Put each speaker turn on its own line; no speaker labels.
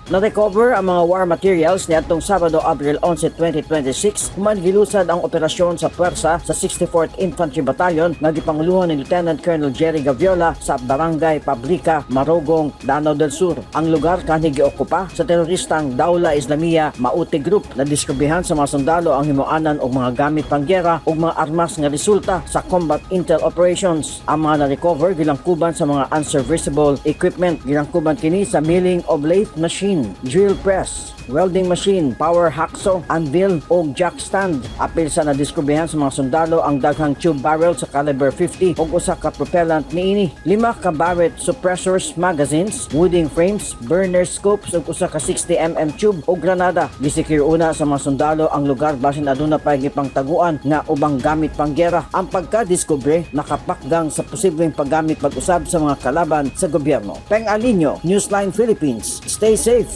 Na-recover ang mga war materials niadtong Sabado, Abril 11, 2026, human gilusad ang operasyon sa puwersa sa 64th Infantry Battalion nga gipanguluhan ni Lieutenant Colonel Jerry Gaviola sa Barangay Pabrika, Marogong, Danao del Sur. Ang lugar kanhi giokupa sa teroristang Dawla Islamia Maute Group. Nadiskubrehan sa mga sundalo ang himuanan og mga gamit panggera ug mga armas nga resulta sa combat intel operations. Ang mga na-recover gilangkuban sa mga unserviceable equipment. Gilangkuban kini sa milling of lathe machine, drill press, welding machine, power hacksaw, anvil ug jack stand. Apil sa nadiskubrehan sa mga sundalo ang daghang tube barrel sa caliber 50 ug usa ka propellant niini. Lima ka Barrett suppressors magazines, wooden frames, burner scopes ug usa ka 60 mm tube ug granada. Gisecure una sa mga sundalo ang lugar basin aduna pa gipangtaguan nga ubang gamit panggera. Ang pagkadiskubre nakapakgang sa posibleng paggamit pag-usab sa mga kalaban sa gobyerno. Peng Alinio, Newsline Philippines. Stay safe.